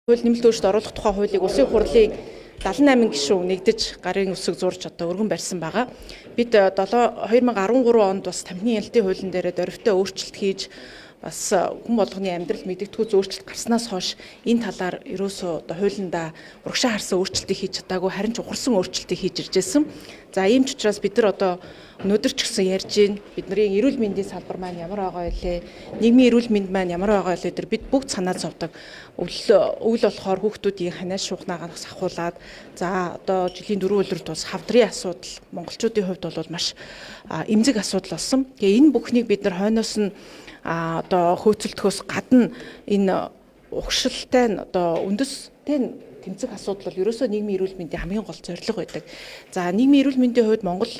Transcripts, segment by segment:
Хууль нэмэлт өөрчлөлт оруулах тухай хуулийг Улсын хурлын 78 гишүүн нэгдэж гарын үсэг зурж одоо өргөн барьсан байгаа. Бид 2013 онд бас тамхины хяналтын хуулийн дээр дөрвтэй өөрчлөлт хийж бас хүн болгоны амьдрал мэдэгдэхүйц өөрчлөлт гарснаас хойш энэ талаар ерөөсөө одоо хуулиндаа урагшаа харсан өөрчлөлтийг хийж чадаагүй, харин ч ухарсан өөрчлөлтийг хийж ирж байсан. За, ийм ч учраас бид нар одоо өнөөдөр ч гэсэн ярьж байна. Бидний эрүүл мэндийн салбар маань ямар байгаа вэ? Нийгмийн эрүүл мэнд маань ямар байгаа вэ? Тэр бид бүгд санаа зовдөг. Өвөл болохоор хүүхдүүдийн ханаас шуухнаагаа сахуулаад, за, одоо жилийн 4 улиралд бас хавдрын асуудал монголчуудын хувьд бол маш эмзэг асуудал болсон. Тэгээ энэ бүхнийг бид нар хойноос нь одоо хөөцөлдөхөөс гадна энэ угшилтай нь одоо үндэстэй нь тэмцэх асуудал бол ерөөсөө нийгмийн эрүүл мэндийн хамгийн гол зорилго байдаг. За, нийгмийн эрүүл мэндийн хувьд Монгол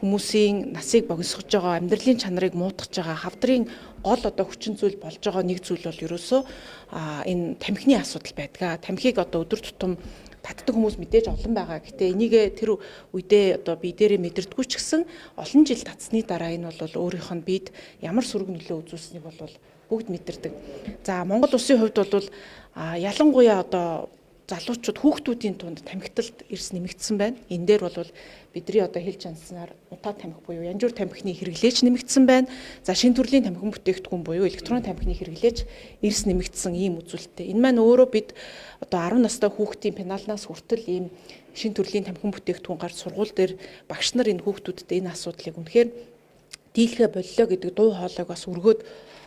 хүмүүсийн насыг богиносгож байгаа, амьдралын чанарыг муутгаж байгаа, хавдрын гол одоо хүчин зүйл болж байгаа нэг зүйл бол ерөөсөө энэ тамхины асуудал байдаг. Тамхиг одоо өдөр тутам татдаг хүмүүс мэдээж олон байгаа. Гэтэ энийг тэр үедээ одоо бие дээрээ мэдэрдэггүй ч гэсэн олон жил татсны дараа энэ бол өөрийнх нь биед ямар сөрөг нөлөө үзүүлсэнийг бол бүгд мэдэрдэг. За, Монгол улсын хувьд бол ялангуяа одоо залуучууд, хүүхдүүдийн тунд тамхиталт эрс нэмэгдсэн байна. Энэ дээр бол бидний одоо хэлж чанснаар утаа тамхи буюу янжуур тамхины хэрэглээч нэмэгдсэн байна. За, шинэ төрлийн тамхин бүтээгдэхүүн буюу электрон тамхины хэрэглээч эрс нэмэгдсэн ийм үзүүлэлттэй. Энэ маань өөрөө бид одоо 10 настай хүүхдийн пеналнаас хүртэл ийм шинэ төрлийн тамхин бүтээгдэхүүн гарч, сургууль дээр багш нар энэ хүүхдүүдэд энэ асуудлыг үнэхээр дийлхэ боллоо гэдэг дуу хоолойг бас өргөөд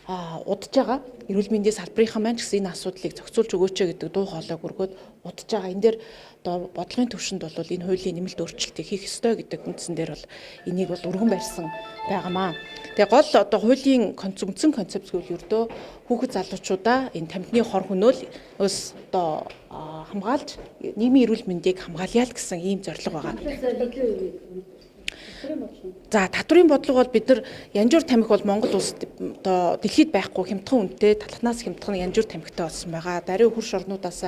удаж байгаа. Эрүүл мэндийн салбарынхан маань ч гэсэн энэ асуудлыг зохицуулж өгөөч гэдэг дуу хоолойг өргөөд удаж байгаа. Энэ дээр одоо бодлогын төвшөнд бол энэ хуулийн нэмэлт өөрчлөлтийг хийх ёстой гэдэг үндсэн дээр бол энийг бол өргөн барьсан байгаамаа. Тэгээ гол одоо хуулийн үндсэн концепц гэвэл ердөө хүүхэд залуучуудаа энэ тамхины хор хөнөөл ус одоо хамгаалж, нийгмийн эрүүл мэндийг хамгаалъя л гэсэн ийм зорилго байгаа. За, татврын бодлого бол бид нар янжуур тамхи бол Монгол улсад одоо дэлхийд байхгүй хямдхан үнэтэй, талхнаас хямдхан янжуур тамхитай болсон байгаа. Даруй хөрш орнуудаас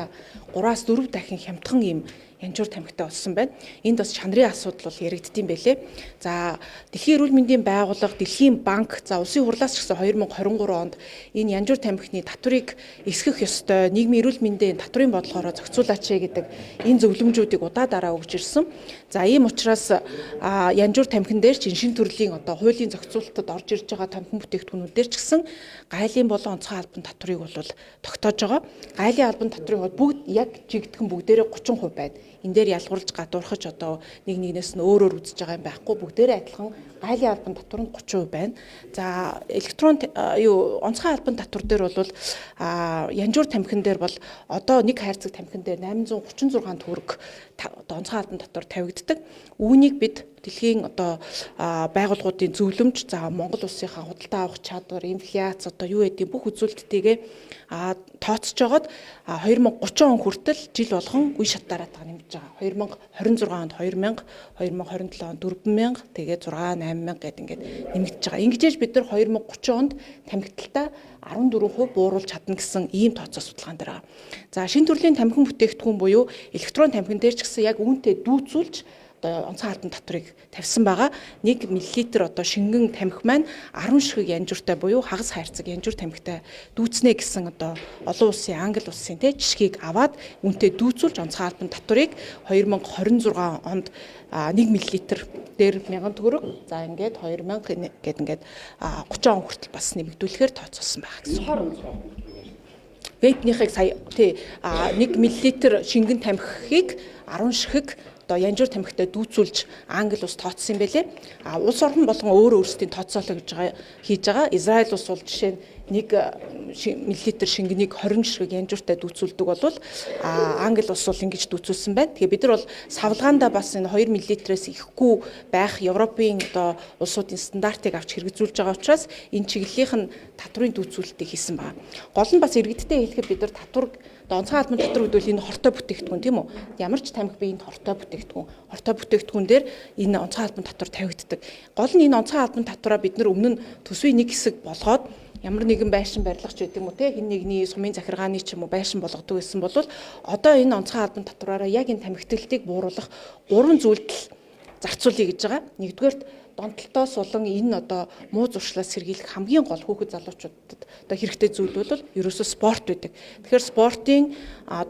3-аас 4 дахин хямдхан ийм янжуур тамхитай болсон байна. Энд бас чанарын асуудал бол яригддсан байлээ. За, Дэлхийн эрүүл мэндийн байгууллага, Дэлхийн банк, за, Улсын хурлаас ч гэсэн 2023 онд энэ янжуур тамхины татварыг эсгэх ёстой, нийгмийн эрүүл мэндийн татврын бодлогоороо зохицуулаач гэдэг энэ зөвлөмжүүдийг удаа дараа өгч ирсэн. За, ийм учраас янжуур тамхин дээр ч шинэ төрлийн одоо хуулийн зохицуулалтад орж ирж байгаа тамхин бүтээгдэхүүнүүд дээр ч гэсэн гайлын болон онцгой албан татварыг бол тогтоож байгаа. Гайлын албан татврын хувьд бүгд яг жигдхэн бүгдээрээ 30% байна. Энэ дээр ялгуурлаж, гадуурхаж, одоо нэг нэгнээс нь өөрөөр үзэж байгаа юм байхгүй. Бүгдээрээ адилхан гайлын албан татвар нь 30% байна. За, электрон юу онцгой албан татвар дээр бол янжуур тамхин дээр бол одоо нэг хайрцаг тамхин дээр 836 төгрөг одоо онцгой албан татвар тавигддаг. Үүнийг бид дэлхийн одоо байгууллагуудын зөвлөмж, за, Монгол улсынхаа худалдаа авах чадвар, инфляц, одоо юу гэдгийг бүх үзүүлэлттэйгээ тооцож жогоод 2030 он хүртэл жил болгон үе шатаараа та нэмж байгаа. 2026 онд 2000, 2027 онд 4000, тэгээд 6 8000 гэдэг ингээд нэмэгдэж байгаа. Ингэж бид нар 2030 онд тамхиталтаа 14% бууруулж чадна гэсэн ийм тооцоо судалгаан дээр байгаа. За, шинэ төрлийн тамхин бүтээгдэхүүн буюу электрон тамхин дээр ч гэсэн яг үүнтэй дүүцүүлж одоо онцгой албан татварыг тавьсан байгаа. 1 мл одоо шингэн тамхи маань 10 ширхэг янжууртай буюу хагас хайрцаг янжуур тамхитай дүүцнэ гэсэн одоо олон улсын, Англи улсын те жишгийг аваад үүнтэй дүүцүүлж онцгой албан татварыг 2026 онд 1 мл дээр 1000 төгрөг, за, ингээд 2000 гээд ингээд 30 он хүртэл бас нэмэгдүүлэхээр тооцоолсон байгаа гэсэн. Вейпнийхийг сая тий 1 мл шингэн тамхиг 10 ширхэг одоо янжуур тамхитай дүүцүүлж Англи улс тооцсон юм байлээ. А улс орон болгон өөр өөрсдийн тооцоолоо гэж байгаа хийж байгаа. Израиль улс бол жишээ нь 1 мл шингэнийг 20 ширхэг янжууртай дүүцүүлдэг бол Англи улс бол ингэж дүүцүүлсэн байна. Тэгээ бид нар бол савлгаандаа бас энэ 2 мл-ээс ихгүй байх Европын одоо улсуудын стандартыг авч хэрэгжүүлж байгаа учраас энэ чиглэлийнх нь татврын дүүцүүлэлтийг хийсэн байна. Гол нь бас иргэдтэй хэлэхэд бид нар татвар одоо онцгой албан татвар гэдэг бол энэ хортой бүтээгдэхүүн, тийм үү? Ямар ч тамхи би энд хортой бүтээгдэхүүн. Хортой бүтээгдэхүүн дээр энэ онцгой албан татвар тавигддаг. Гол нь энэ онцгой албан татвараа бид нар өмнө нь төсвийн нэг хэсэг болгоод ямар нэгэн байшин барилгач гэдэг юм уу те, хэн нэгний сумын захиргааны ч юм уу байшин болгодог гэсэн бол одоо энэ онцгой албан татвараараа яг энэ тамхиталтыг бууруулах гурван зүйлд зарцуулъя гэж байгаа. Нэгдүгээрт донтолтоос болон энэ одоо муу зуршлаас сэргийлэх хамгийн гол хүүхэд залуучуудад одоо хэрэгтэй зүйл бол ерөөсөө спорт байдаг. Тэгэхээр спортын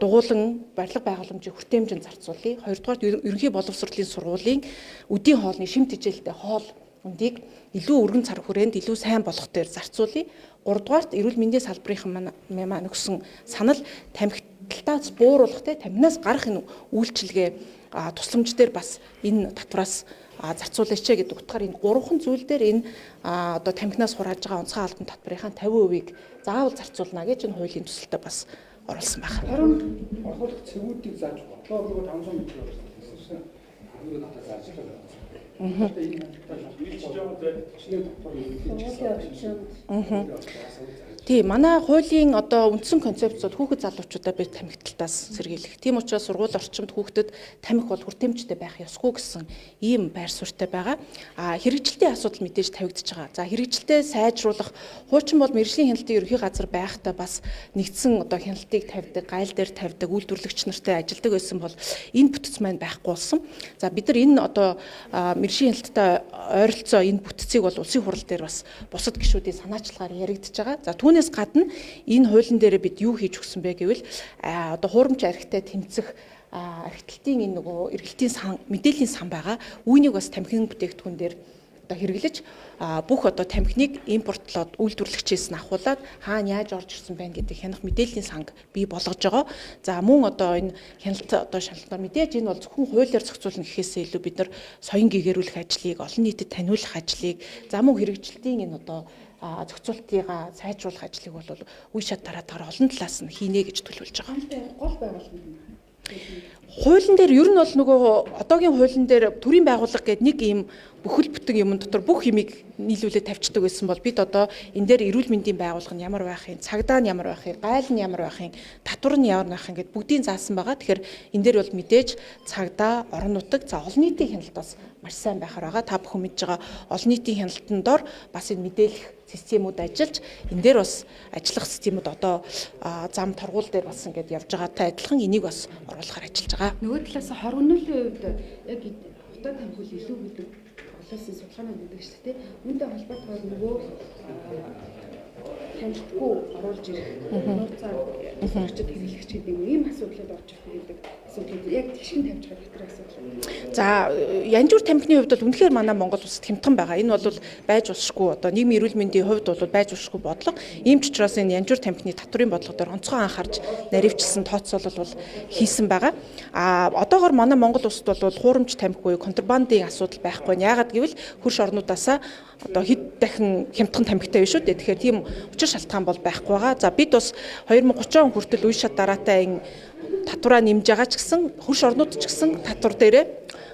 дугуулan барилга байгууламжийн хүртээмжинд зарцуулъя. Хоёрдугаар ерөнхий боловсролын сургуулийн үдийн хоолны шим тэжээлтэй хоол үндийг илүү өргөн цар хүрээнд илүү сайн болгох дээр зарцуулъя. Гуравдугаарт эрүүл мэндийн салбарын маань өгсөн санал тамхиталтаас бууруулах те тамхинаас гарах энэ үйлчилгээ тусламж дээр бас энэ татвараас зарцуулаач гэдэг утгаар энэ гурван зүйл дээр энэ одоо тамхинаас хурааж байгаа онцгой албан татврынхаа 50%-ийг заавал зарцуулна гэж энэ хуулийн төсөлтөд бас оруулсан байна. Харин оруулах цэгүүдийг зааж бодлоо 500 м гэсэн. Хамгийн надад зааж байгаа. Тийм, манай хуулийн одоо үндсэн концепц бол хүүхэд залуучуудаа бид тамхиталтаас сэргийлэх. Тийм учраас сургууль орчимд хүүхдэд тамхи бол хүртээмжтэй байх ёсгүй гэсэн ийм байр суурьтай байгаа. А хэрэгжилтийн асуудал мэдээж тавигдаж байгаа. За хэрэгжилтээ сайжруулах хуучин бол мэргэжлийн хяналтын ерөнхий газар байхдаа бас нэгдсэн одоо хяналтыг тавьдаг, гайл дээр тавьдаг, үйлдвэрлэгч нартай ажилладаг байсан бол энэ бүтэц маань байхгүй болсон. За бид нар энэ одоо мэргэжлийн хяналттай ойролцоо энэ бүтцийг бол улсын хурал дээр бас бусад гишүүдийн санаачлагаар яригдж байгаа. За түүнээс гадна энэ хуулийн дээр бид юу хийж өгсөн бэ гэвэл одоо хуурамч архитай тэмцэх архиталтын энэ нөгөө эргэлтийн сан, мэдээллийн сан байгаа. Үүнийг бас тамхин бүтээгдэхүүн дээр одоо хэрэглэж бүх одоо тамхиныг импортлоод үйлдвэрлэгчээс нь авахуулаад хаана яаж орж ирсэн байна гэдэг хянах мэдээллийн санг бий болгож байгаа. За мөн одоо энэ хяналт одоо шалгалтаар мэдээж энэ бол зөвхөн хуулиар зохицуулна гэхээсээ илүү бид нар соён гэгэрүүлэх ажлыг, олон нийтэд таниулах ажлыг, за мөн хэрэгжилтийн энэ одоо зохицуултыгаа сайжруулах ажлыг бол үе шат дараатаар олон талаас нь хийнэ гэж төлөвлөж байгаа. Гол байгууллага нь хуулийн дээр ер нь бол нөгөө одоогийн хуулийн дээр төрийн байгууллага гэдэг нэг ийм бүхэл бүтэн юм дотор бүх юмыг нийлүүлээд тавьчихдаг байсан бол бид одоо энэ дээр эрүүл мэндийн байгууллага нь ямар байх юм, цагдаа нь ямар байх юм, гайл нь ямар байх юм, татвар нь ямар байх юм гэд бүгдийг заасан байгаа. Тэгэхээр энэ дээр бол мэдээж цагдаа, орон нутаг, за олон нийтийн хяналт бас маш сайн байхаар байгаа. Та бүхэн мэдж байгаа олон нийтийн хяналтан дор бас энэ мэдээлэх системүүд ажиллаж, энэ дээр бас ажиллах системүүд одоо зам торгуул дээр бас ингээд явж байгаатай адилхан энийг бас оруулахар ажиллаж байгаа. Нөгөө талаас хоргонулын хувьд яг хутаг тамхи илүү гэдэг олон улсын судалгаанууд гэдэг шүү дээ. Үүнтэй холбоотойгоор нөгөө хяналтгүй оруулж ирэх нууцаар орчид хэрэглэгч гэдэг ийм асуудлууд орж ирэх гэдэг асуудлууд яг тэгшин тавьж байгаа тэр асуудал. За янжуур тамхины хувьд бол үнэхээр манай Монгол улсад хямдхан байгаа. Энэ бол байж болшгүй одоо нийгмийн эрүүл мэндийн хувьд бол байж болшгүй бодлого. Ийм ч учраас энэ янжуур тамхины татврын бодлого дээр онцгой анхаарч наривчлсан тооцоолол бол хийсэн байгаа. А одоогор манай Монгол улсад бол хуурамч тамхи буюу контрабандын асуудал байхгүй. Яагаад гэвэл хөрш орнуудаасаа одоо хэд дахин хямдхан тамхитай биш үү дээ. Тэгэхээр тийм учир шалтгаан бол байхгүй байгаа. За бид бас 2030 он хүртэл үе шат дараатай энэ татвараа нэмж байгаа ч гэсэн хөрш орнууд ч гэсэн татвар дээрээ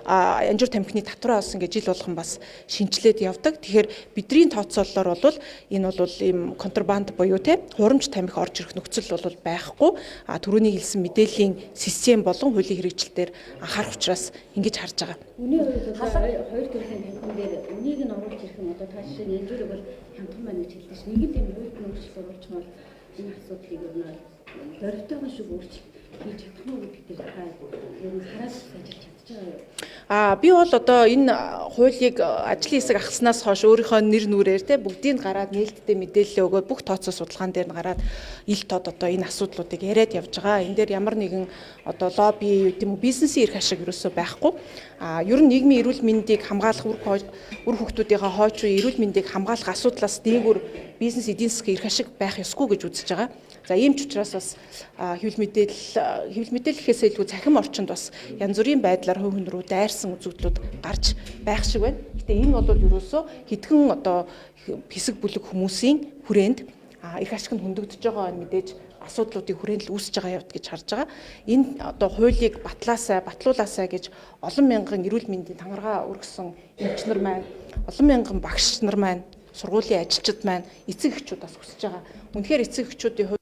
янжуур тамхины татвараа бас ингээд жил болгон бас шинчлээд явдаг. Тэгэхээр бидний тооцоололоор бол энэ бол ийм контрабанд буюу те хуурамч тамхи орж ирэх нөхцөл бол байхгүй. А түрүүний хэлсэн мэдээллийн систем болон хуулийн хэрэгжилтээр анхаарах учраас ингэж харж байгаа. Үнийн хувьд хоёр төрлийн тамхин дээр үнийг нь оруулж ирэх юм одоо та жишээ нь янжуурыг бол хямдхан байна гэж хэлдэг ш. Нэг л юм хуульд нь өөрчлөлт оруулах юм бол энэ асуудлыг ер нь дөрвтойгон шиг өөрчлөлт хийж чадах уу гэдэг дээр та ер нь хараад ажиллаж чадчих байгаа юу? Би бол одоо энэ хуулийг ажлын хэсэг ахалснаас хойш өөрийнхөө нэр нүрээр те бүгдийг гараад нээлттэй мэдээлэл өгөөд бүх тооцоо судалгаан дээр нь гараад ил тод одоо энэ асуудлуудыг яриад явж байгаа. Энэ дээр ямар нэгэн одоо лобби тийм үү бизнесийн эрх ашиг ерөөсөө байхгүй. Ер нь нийгмийн эрүүл мэндийг хамгаалах үр хүүхдүүдийнхээ хойч үе эрүүл мэндийг хамгаалах асуудлаас дээгүүр бизнес эдийн засгийн эрх ашиг байх ёсгүй гэж үзэж байгаа. За ийм ч учраас бас хэвлэл мэдээлэл гэхээсээ илүү цахим орчинд бас янз бүрийн байдлаар хувь хүн рүү дайрсан үзэгдлүүд гарч байх шиг байна. Гэтэ энэ бол ерөөсөө хэдхэн одоо хэсэг бүлэг хүмүүсийн хүрээнд эрх ашиг нь хөндөгдөж байгаа мэдээж асуудлуудын хүрээнд л үүсэж байгаа явд гэж харж байгаа. Энэ одоо хуулийг батлуулаасай гэж олон мянган эрүүл мэндийн тангараа өргөсөн эмч нар маань, олон мянган багш нар маань, сургуулийн ажилчид маань, эцэг эхчүүд бас хүсэж байгаа. Үнэхээр эцэг эхчүүдийн